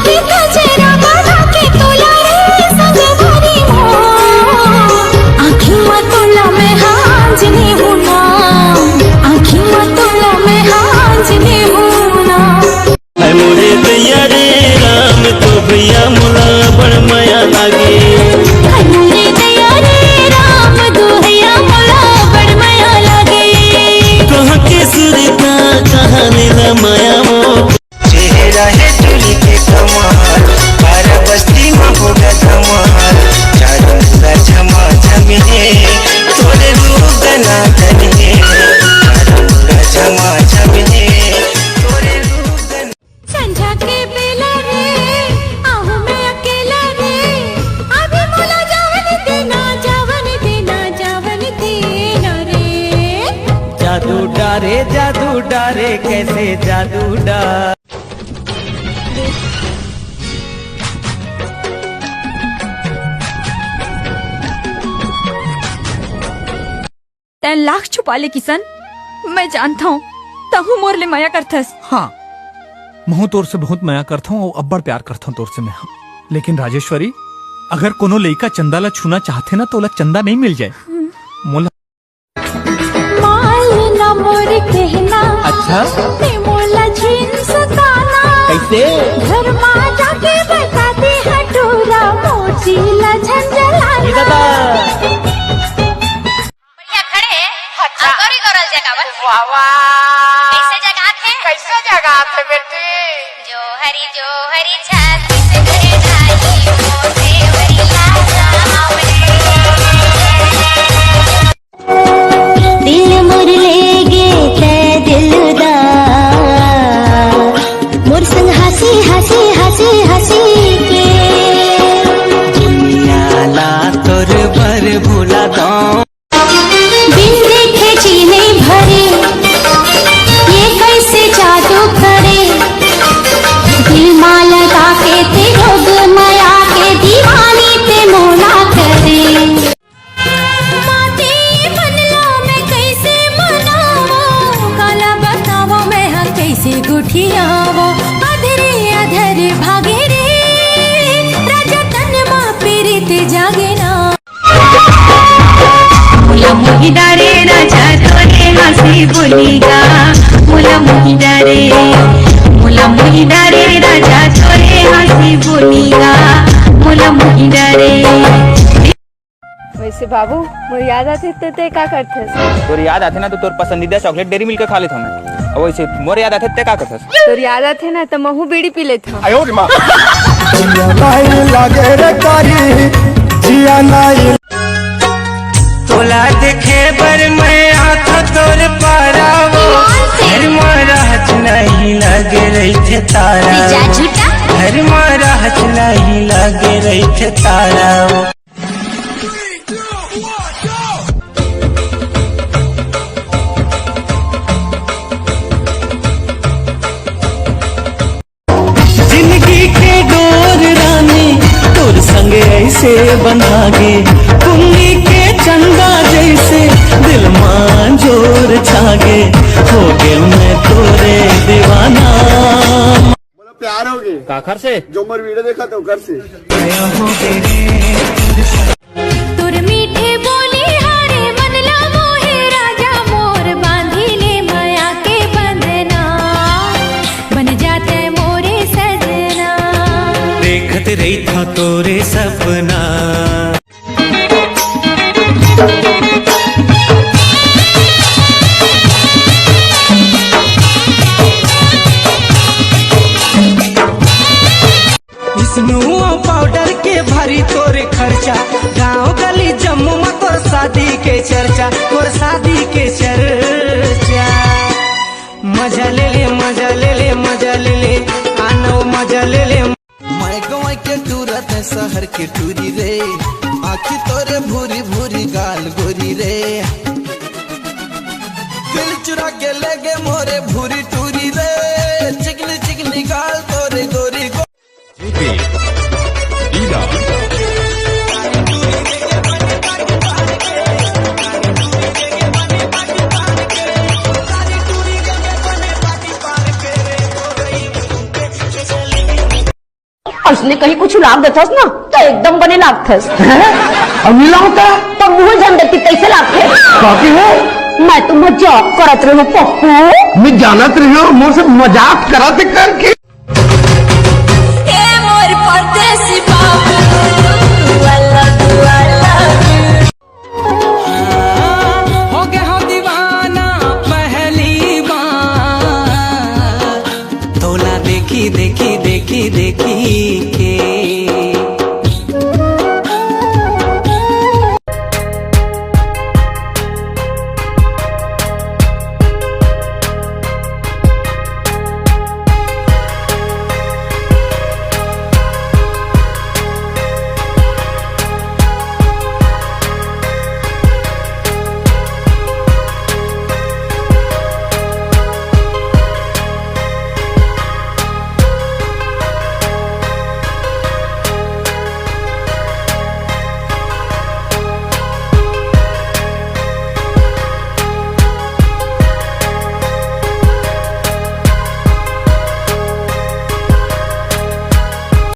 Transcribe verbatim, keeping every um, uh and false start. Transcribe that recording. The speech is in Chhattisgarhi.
के गजरा बना के तोला रे संगवारी मोर। आँखी म तोला मैं हांजनी हूँ ना, आँखी म तोला मैं हांजनी हूँ ना। हाय मोरे दैया रे राम, तो भैया मोला बड़ मया लागे। हाय मोरे दैया रे राम, तो भैया मोला बड़ मया लागे। कहाँ के सुरता, कहाँ ले ला माया वो। चेहरा हे टूरी के कमाल, बारा बस्ती म होगा धमाल। चारों पूरा झमाझम हे, तोरे रूप दनादन हे। चारों पूरा झमाझम हे, तोरे रूप दन संझा के बेला रे, आहूँ मैं अकेला रे। अभी मोला जावन देना, जावन देना, जावन देना रे। जादू डारे, जादू डारे, कैसे जादू डार। तैं लाख छुपा ले किसन, मैं जानथंव, तहूँ मोर ले मया करथस। हाँ, महूँ तोर से बहुत मया करथंव अउ अब्बड़ प्यार करथंव तोर से मैं। हाँ। लेकिन राजेश्वरी, अगर कोनो लइका चंदा ला छूना चाहथे ना, त ओला चंदा नहीं मिल जाए। हम्म। मोला माल ना मोर कहना, अच्छा? ते मोला झिन सताना। कैसे? घर मा जाके बता दे हटूरा, मोची ला झंझलाना। ये दादा। बढ़िया खड़े हे। अच्छा। अउ गौरी गौरल जगावत हे। वाह, वाह। कैसे जगात हे? कैसे जगात हे बेटी? जो हरी, जो हरी छाती से मेरे ढाई को देवरिया सावरे। दिल मोर ले गे तै दिलदार, मोर संग हंसी, हंसी, हंसी, हंसी के। दुनिया ला तोर बर भुला दो। बिन देखे जी नइ भरे, ये कैसे जादू करे। दिल मा लगा के ते रोग मया के दीवानी ते मोला करे। माटी बनला मैं कैसे मनावो, काला बतावो मैं हा कैसे गुठियावो। अधरे अधर भागे रे, राजा तन मा पीरित जागे ना। मोला मोही डारे राजा तोरे हंसी बोली गा। मोला मोही डारे, मोला मोही डारे राजा तोरे हंसी बोली गा। मोला मोही डारे। वैसे बाबू, मोर याद आथे त ते का करथस? तोर याद आथे ना, त तोर पसंदीदा chocolate Dairy Milk खा लेथंव मैं। अउ वैसे मोर याद आथे त ते का करथस? तोर याद आथे ना, त महूँ बीड़ी पी लेथंव। आयो रे माँ। जिया नाई लागे रे कारी, जिया नाई। तोला देखे बर मैं आथंव तोर पारा वो। घर मा रहच नहीं लागे रहिथे तारा। जा झूठा। घर मा रहच नहीं लागे रहिथे तारा वो। जिंदगी के डोर रानी तोर संग ऐसे बंधागे, पुन्नी के चंदा जैसे दिल मा जोर छागे, हो गेंव मैं तोरे दीवाना। बोला प्यार होगे। काखर से? जो मोर video देखत हे ओकर से। तोर मीठे बोली हरे मन ला मोहे राजा मोर, बांधी ले मया के बंधना, बन जा तैं मोरे सजना। देखत रहिथंव तोरे सपना। Snow powder के भारी तोर खर्चा, गांव गली जम्मो मा तोर शादी के चर्चा, तोर शादी के चर्चा। मजा ले ले, मजा ले ले, मजा ले ले, आनव मजा ले ले। मैं गंवई के टूरा तैं शहर के टूरी रे, आँखी तोरे भूरी भूरी गाल गोरी रे। दिल चुरा के ले गे मोरे भूरी टूरी रे, चिकनी चिकनी गाल तोरे गोरी गो- अइसने कहीं कुछ लाग देथस ना, त एकदम बने लागथस। अउ मिला होता। त मुंह झन देखती कइसे लागथे? काकी है। मैं तो मजाक करत रहेंव पप्पू। मैं जानत रहेंव, मोर से मजाक करत हे करके। ए मोर परदेसी बाबू, I love you, I love you। हो गया हो दीवाना पहली बार, तोला देखी देखी देखी देखी।